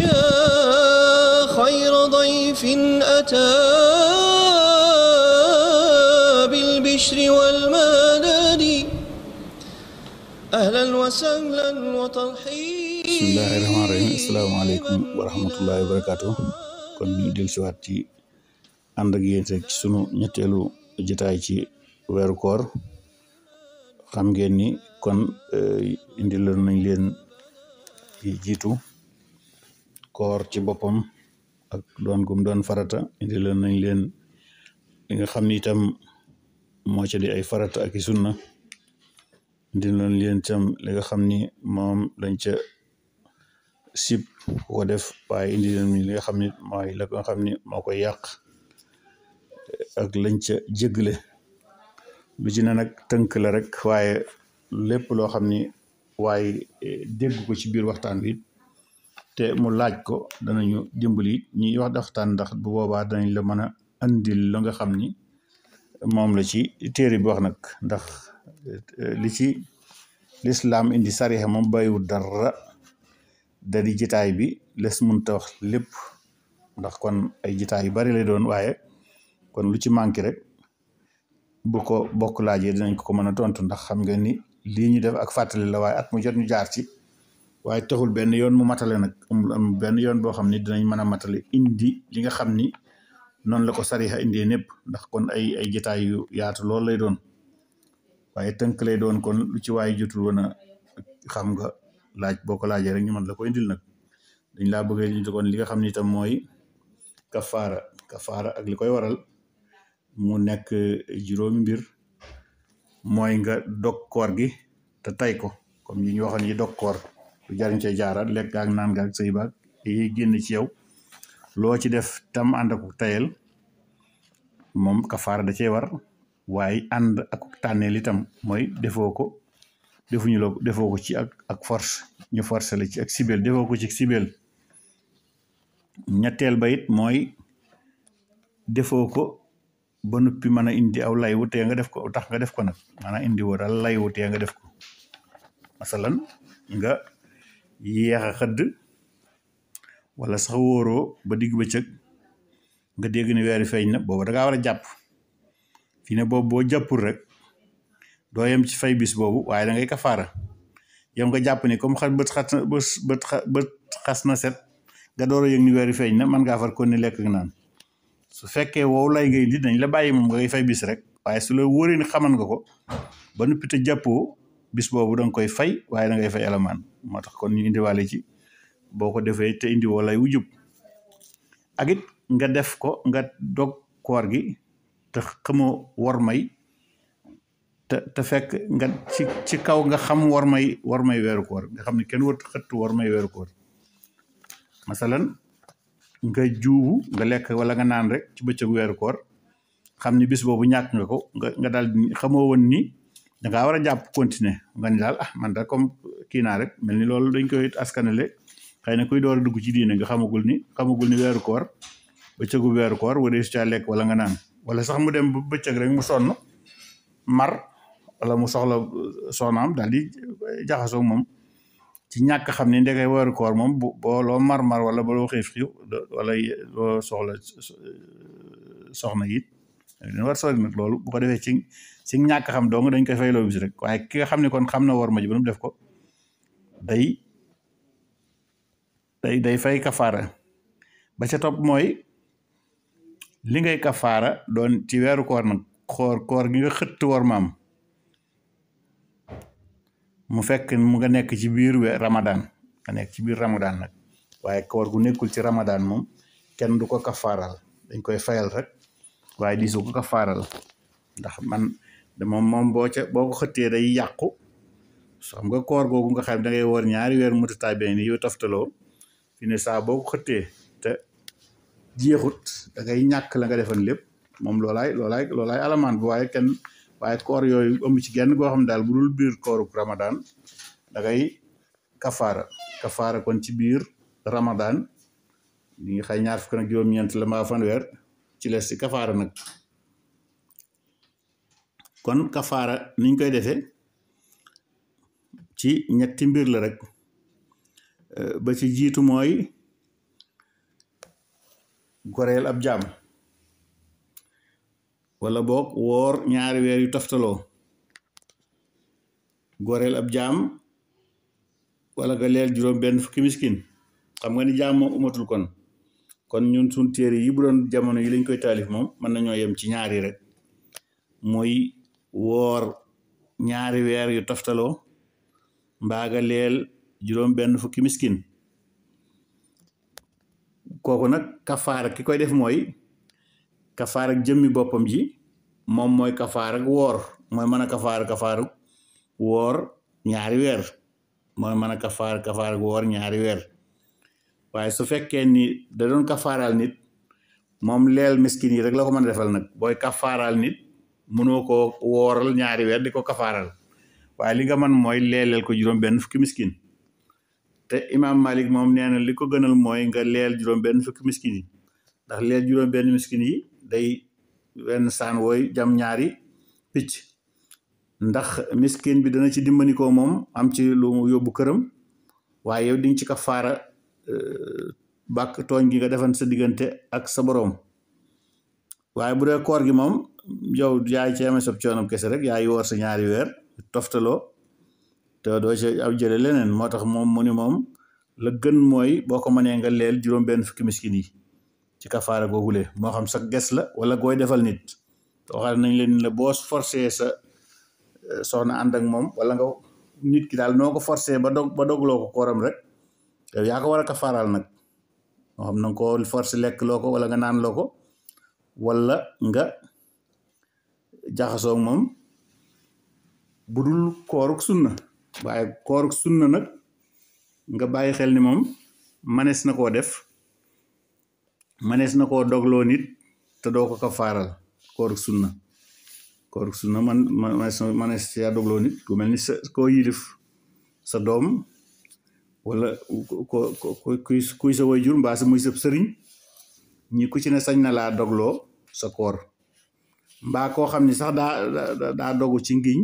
يا خير ضيف أتى بالبشر والمدد أهلا وسهلا وترحيبا. بسم الله الرحمن الرحيم. السلام عليكم ورحمة الله وبركاته. kon ñu del ci waat ci ànd ak yéen rek ci sunu ñetteelu jotaay ci weeru koor. xam ngeen ni kon indiloon nañ leen ci jiitu koor ci boppam ak doon gum doon farata, indiloon nañ leen li nga xam ni itam moo ca di ay farata ak i sunna, indiloon leen itam li nga xam ni moom lañ ca sib ko def, waaye indi leen li nga xam ni mooy la nga xam ni moo koy yàq ak lañ ca jégle. lu ci ne nag tënk la rek, waaye lépp loo xam ni waaye dégg ko ci biir waxtaan wi te mu laaj ko danañu dimbali ñi wax waxtaan, ndax bu boobaa danañ la mën a andil la nga xam ni moom la ci téere bi wax nag. ndax li ci lislaam indi sariya moom bàyyiwul dara, da di jitaay bi les mënta wax lépp, ndax kon ay jitaay yu bari lay doon, waaye kon lu ci manqué rek bu ko bokk laajee dinañ ko mën a tontu. ndax xam nga ni lii ñu def ak fàttali la, waaye at mu jot ñu jaar ci, waaye taxul benn yoon mu matale nag. am benn yoon boo xam ni dinañ mën a matale indi li nga xam ni noonu la ko sariya indee népp, ndax kon ay jitaay yu yaatu loolu lay doon, waaye tënk lay doon. kon lu ci waaye jotul woon a xam nga laaj boo ko laajee rek ñu mën la ko indil nag. dañ laa bëggee ñu kon li nga xam ni itam mooy kafaara ak li koy waral mu nekk juróomi mbir. mooy nga dog koor gi te tay ko, comme yi ñu waxoon yi dog koor lu jariñ cay jaaraat, lekk ak naan nga ak sëy baag yi génn ci yow, loo ci def tam ànd ak tayel moom kafaara da cee war. waaye ànd ak tànneel itam mooy defoo ko ci ak force, ñu forcé la ci ak sibel, defoo ko ci sibel. ñetteel ba it mooy defoo ko ba noppi mën a indi aw lay wutee nga def ko, tax nga def ko nag maanaam indi woo daal lay wutee nga def ko. masalan nga yéex a xëdd wala sax wóoroo ba digg bëccëg nga dégg ne weeri feeñ na, boobu da ngaa war a jàpp. fii ne boobu boo jàppul rek doo yem ci fay bis boobu, waaye da ngay kafaara. yow nga jàpp ni comme bët xas na set nga door a yëg ni weeri feeñ na, mën ngaa far kon ni lekk ak naan. su fekkee wow lay ngay di dañ la bàyyi moom ngay fay bis rek, waaye su la wóoree ni xaman nga ko ba noppi te jàppoo, bis boobu da nga koy fay, waaye da ngay fay alamaan. moo tax kon ñu indiwaale ci boo ko defee te indi woo lay wu jub. ak it nga def ko, nga dog koor gi te xamoo war may te fekk nga ci kaw nga xam war may weeru koor, nga xam ne kenn warut xëtt war may weeru koor. masalan nga juubu nga lekk wala nga naan rek ci bëccëgu weeru koor, xam ni bis boobu ñàkk nga ko, nga daal xamoo woon ni dangaa war a jàpp continuer, nga ni daal man da comme kii naa rek, mel ni loolu dañ koy askanale xëy na kuy door a dugg ci diine, nga xamagul ni weeru koor bëccëgu weeru koor waree su caa lekk wala nga naan, wala sax mu dem ba bëccëg rek mu sonn mar wala mu soxla soxnaam daal di jaxasoo moom ci ñàkk xam ne ndekay weeru koor moom boo loo mar wala ba loo xiif wala loo soxla soxna it dina war sori nag. loolu bu ko defee ci ñàkk xam dong dañ koy fay loo bis rek, waaye ki nga xam ne kon xam na war ma ji ba mu def ko day fay kafaara. ba ca topp mooy li ngay kafaara doon ci weeru koor nag, koor gi nga xëtt war maam mu fekk mu nga nekk ci biir Ramadan, nag, waaye koor gu nekkul ci Ramadan moom kenn du ko kafaaral, dañ koy fayal rek, waaye di su ko kafaaral. ndax moom boo ko xëttee day yàqu. xam nga koor googu nga xam da ngay woor ñaari weer mutataabeen yu toftaloo, fi ne saa boo ko xëttee te jeexut da ngay ñàkk la nga defal lépp. moom loolaay alamaan bi, waaye koor yooyu amu ci genn goo xam daal bu dul biir kooru Ramadan da ngay kafaara kon ci biir Ramadan li nga xëy ñaar fukk nag juróom-ñeent la mbaa fanweer ci les ci kafaara nag. kon kafaara niñ koy defee ci ñetti mbir la rek. ba ci jiitu mooy goreel ab jaam wala boog woor ñaari weer yu toftaloo goreel ab jaam wala nga leel juróom benn fukki miskin xam nga ni jaam moom umatul kon ñun suñ téere yi bu doon jamono yi lañ koy taalif moom mën nañoo yem ci ñaari rek mooy woor ñaari weer yu toftaloo mbaa nga leel juróom benn fukki miskin kooku nag kafaara ki koy def mooy kafaara ak jëmmi boppam ji moom mooy kafaara ak woor mooy mën a kafaara woor ñaari weer mooy mën a kafaara ak woor ñaari weer waaye su fekkee ni da doon kafaaral nit moom leel miskin yi rek la ko mën a defal nag booy kafaaral nit mënoo ko wooral ñaari weer di ko kafaaral waaye li nga mën mooy leeleel ko juróom benn fukki miskin te imaam Malik moom nee na li ko gënal mooy nga leel juróom benn fukki miskin yi ndax leel juróom benn miskin yi day wenn saan wooy jam ñaari picc ndax miskin bi dana ci dimbanikoo moom am ci lu mu yóbbu këram waaye yow di nga ci kafaara bàkk tooñ gi nga defan sa diggante ak sa boroom waaye bu dee koor gi moom yow yaay ci amee sab coonam kese rek yaay woor sa ñaari weer toftaloo te doo ci aw jële leneen moo tax moom mu ni moom la gën mooy boo ko mënee nga leel juróom benn fukki miskin yi ci kafaara googule moo xam sa ges la wala gooy defal nit te waxal nañ leen la boo forcé sa soxna ànd ak moom wala nga nit ki daal noo ko forcé ba dogloo ko kooram rek yow yaa ko war a kafaaral nag moo xam na nga ko forcé lekk loo ko wala nga naan loo ko wala nga jaxasoo moom budul kooruk sunna waaye kooruk sunna nag nga bàyyi xel ni moom manees na koo def manees na koo dogloo nit te doo ko kafaaral kooruk sunna manees yaa dogloo nit ku mel ni sa koo yilif sa doom wala kuy sa waajur mbaa sa muy sa sëriñ ñi ku ci ne sañ na laa dogloo sa koor mbaa koo xam ni sax daa dogu ci ngiñ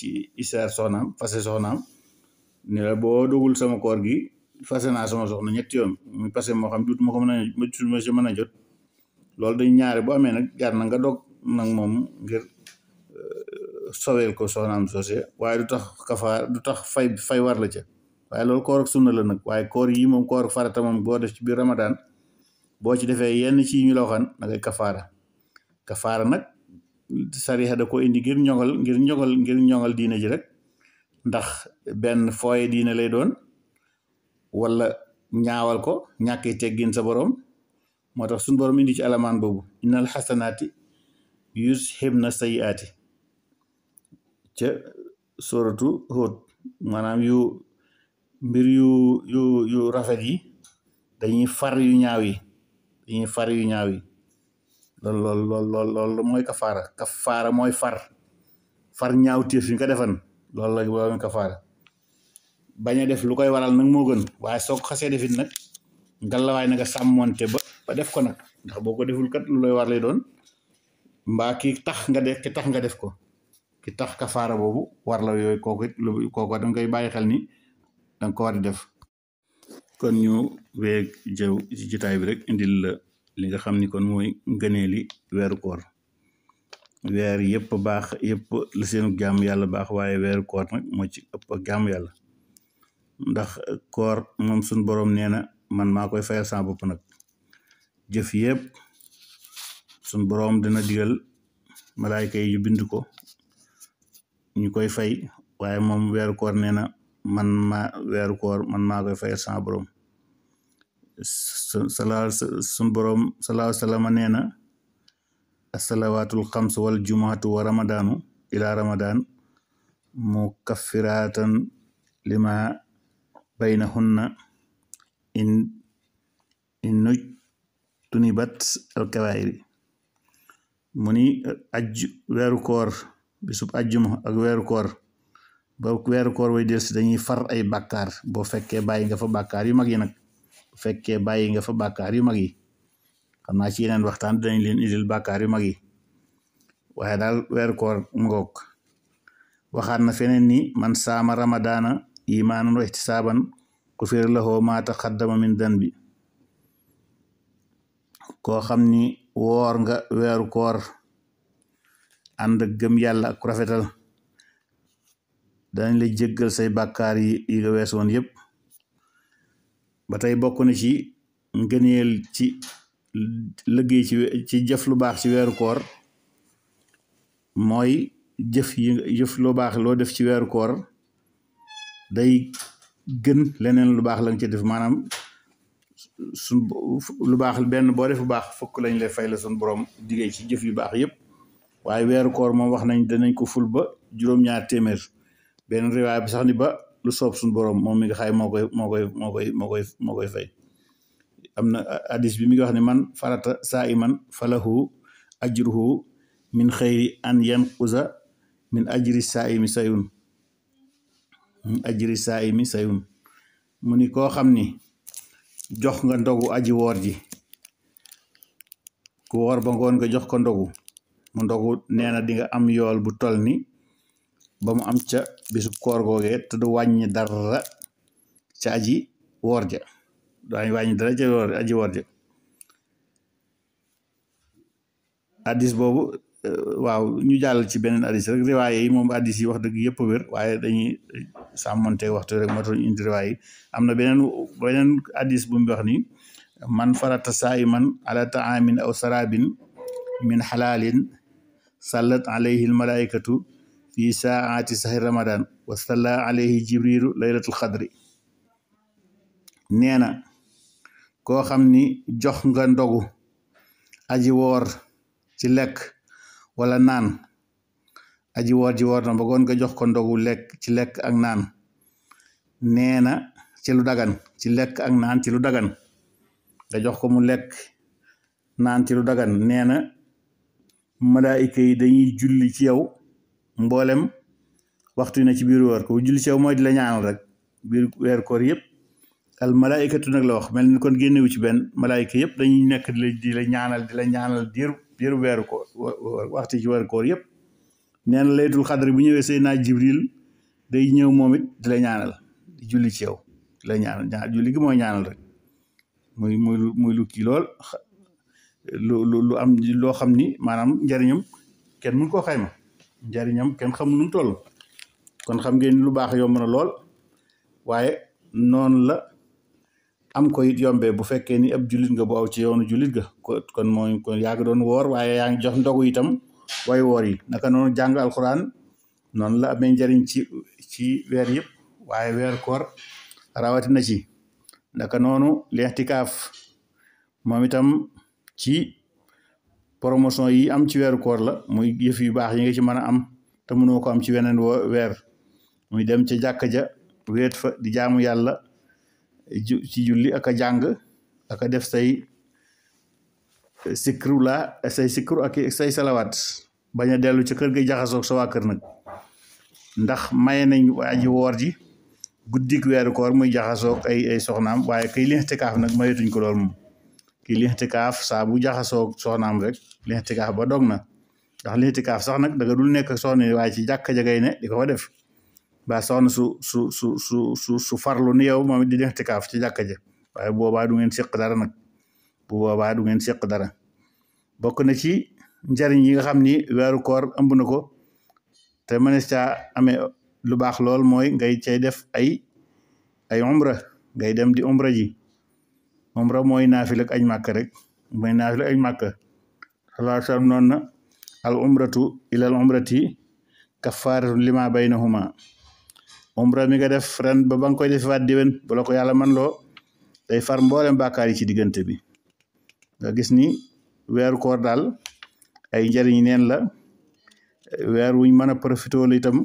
ci isaar soxnaam fase soxnaam ne la boo dogul sama koor gi fase naa sama soxna ñetti yoon muy fase moo xam duutuma ko mën a jot loolu dañ ñaare bu amee nag jar na nga dog nag moom ngir soweel ko soxnaam soose waaye du tax fay war la ca waaye loolu koor ak sunna la nag waaye koor yi moom koor farata moom boo def ci biir Ramadan boo ci defee yenn ci ñu la waxan da ngay kafaara nag sariya da ko indi ngir ñoŋal diine ji rek ndax benn fooye diine lay doon wala ñaawal ko ñàkk teggin sa borom moo tax suñu borom indi ci alamaan boobu innal xasanaati yuzhibna sayyiaati ca suratu Hud maanaam mbir yu rafet yi dañuy far yu ñaaw yi loolu mooy kafaara mooy far ñaaw téef yi nga defan loolu mooy kafaara bañ a def lu koy waral nag moo gën waaye soo ko xasee defit nag ngalawaay na nga sàmmonte ba def ko nag ndax boo ko deful kat lu lay war lay doon mbaa ki tax nga def ko ki tax kafaara boobu war la yooyu kooku danga koy bàyyi xel ni danga ko war di def kon ñu weeg jëw ci jotaay bi rek indil la li nga xam ni kon mooy ngëneeli weeru koor weer yëpp baax yëpp la seenu jaamu yàlla baax waaye weeru koor nag moo ci ëpp ak jaamu yàlla ndax koor moom suñ boroom nee na man maa koy fayal sama bopp nag jëf yëpp suñ boroom dina digal malaayka yi yu bind ko ñu koy fay waaye moom weeru koor nee na man maa koy fayal sama boroom sun boroom salaahu salaama nee na assalawaatul xams wal jumaatu wa ramadaanu ila ramadan mukaffiraatan lima baynahunna in nuj tunibat alkawaayiri mu ni weeru koor bisub ajjuma ak weeru koor ba weeru koor way del si dañuy far ay bàkkaar boo fekkee bàyyi nga fa bàkkaar yu mag yi nag bu fekkee bàyyi nga fa bàkkaar yu mag yi xam naa ci yeneen waxtaan dinañ leen indil bàkkaar yu mag yi waaye daal weeru koor mu ngoog waxaat na feneen ni man saama ramadaana imaanan wa ihtisaaban gufira lahu maa taqaddama min danbi koo xam ni woor nga weeru koor ànd ak gëm yàlla ak rafetal dañ la jéggal say bàkkaar yi nga wees woon yépp ba tey bokk na ci ngëneel ci liggéey ci jëf lu baax ci weeru koor mooy jëf lu baax loo def ci weeru koor day gën leneen lu baax lañ ci def maanaam lu baax benn boo def lu baax fukk lañ lay fay la sun borom diggee ci jëf yu baax yépp waaye weeru koor moom wax nañ danañ ko ful ba juróom-ñaar téeméer benn riwaay bi sax ni ba lu soob sun borom moom mi nga xay moo koy fay am na hadis bi mi ngi wax ne man farata saa iman falahu ajruhu min xayri an yanqusa min ajri saa'imi sayun mu ni koo xam ni jox nga ndogu aji woor ji ku woor ba ngoon nga jox ko ndogu mu ndogu nee na di nga am yool bu tol ni ba mu am ca bisu koor googee te du wàññi dara ca aji woor ja daañu wàññi dara ca aji woor ja hadis boobu waaw ñu jàll ci beneen hadis rek riwaaye yi moom hadis yi wax dëgg yëpp wér waaye dañuy sàmmonte waxtu rek moo tax ñu indi riwaaye yi am na beneen hadis bu mu wax ni man farata saa'iman ala ta'amin aw sarabin min halalin sallat alayhi almalaikatu fi saa'ati sahri ramadan wa salla alayhi jibrilu laylatul qadri nee na koo xam ni jox nga ndogu aji woor ci lekk wala naan aji woor ji woor na ba ngoon nga jox ko ndogu lekk ci lekk ak naan nee na ci lu dagan ci lekk ak naan ci lu dagan nga jox ko mu lekk naan ci lu dagan nee na malaayika yi dañuy julli ci yow mboolem waxtu na ci biir weer ko julli ci yow mooy di la ñaanal rek biir weer koor yëpp al malaayikatu nag la wax mel ni kon génnewu ci benn malaayika yëpp dañuy nekk di la ñaanal diiru weeru ko waxtu ci weeru koor yëpp nee na laylatul xadri bu ñëwee Seydina Jibril day ñëw moom it di la ñaanal di julli ci yow di la ñaanal julli gi mooy ñaanal rek muy lu kii lool lu am loo xam ni maanaam njariñam kenn mun koo xayma njariñam kenn xamul nu mu toll kon xam ngeen lu baax yomb na lool waaye noonu la am ko it yombee bu fekkee ni ab jullit nga bu aw ci yoonu jullit ga kon mooy kon yaa ngi doon woor waaye yaa ngi jox ndogu itam way woor yi naka noonu jàng alxuraan noonu la amee njariñ ci weer yëpp waaye weer koor rawatina ci naka noonu l'intikaaf moom itam ci promotion yi am ci weeru koor la muy yëf yu baax yi nga ci mën a am te mënoo ko am ci weneen weer muy dem ca jàkka ja wéet fa di jaamu yàlla ci julli ak a jàng ak a def say sikru ak say salawaat bañ a dellu ci kër ga jaxasoog sa waa kër nag ndax maye nañ aji woor ji guddik weeru koor muy jaxasoog ay soxnaam waaye kay lixtikaaf nag mayetuñ ko lool moom kii lixtikaaf saa bu jaxasoog soxnaam rek lixtikaaf ba dog na ndax lixtikaaf sax nag danga dul nekk soxna waaye ci jàkka jagay ne di ko fa def ba soxna su farlu ni yow moom it di lixtikaaf ci jàkka ja waaye boobaa du ngeen séq dara nag bokk na ci njariñ yi nga xam ni weeru koor ëmb na ko te mënees caa amee lu baax lool mooy ngay cay def ay umra ngay dem di umra ji umra mooy naafila ak aj màkk rek mooy naafila ak aj màkk sallallahu alayhi wa sallam noonu na al umratu ila al umrati kafaaratu lima baynahuma umra mi nga def ren ba nga koy defaat déwén bu la ko yàlla man loo day far mboolem bàkkaar yi ci diggante bi nga gis ni weeru koor daal ay njariñ neen la weer wuñ mën a profité la itam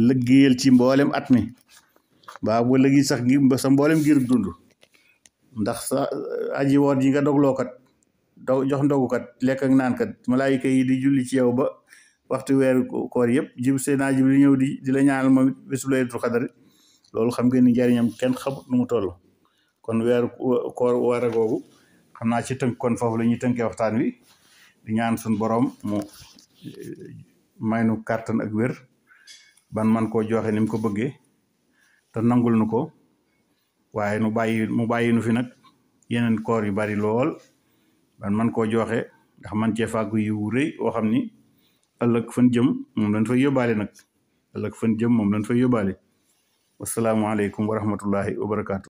lëggéeyal ci mboolem at mi baa bu lëggi sax sa mboolem giir dund ndax sa aji woor ji nga dogloo kat jox ndogu kat lekk ak naan kat malaayika yi di julli ci yow ba waxtu weeru koor yëpp Seydina Jibril ñëw di la ñaanal moom it bésu laylatul xadar loolu xam ngeen ni njariñam kenn xamut nu mu toll kon weeru koor war a googu xam naa ci tënk kon foofu la ñuy tënkee waxtaan wi di ñaan suñ borom mu may nu kàttan ak wér ban man koo joxe ni mu ko bëggee te nangul nu ko waaye mu bàyyi nu fi nag yeneen koor yu bari lool man koo joxe ndax man cee fàggu yu rëy woo xam ni ëllëg fan jëm moom lañ fay yóbbaale nag ëllëg fan jëm moom lañ fay yóbbaale wasalaamualeykum wa rahmatullahi wa barakaatu.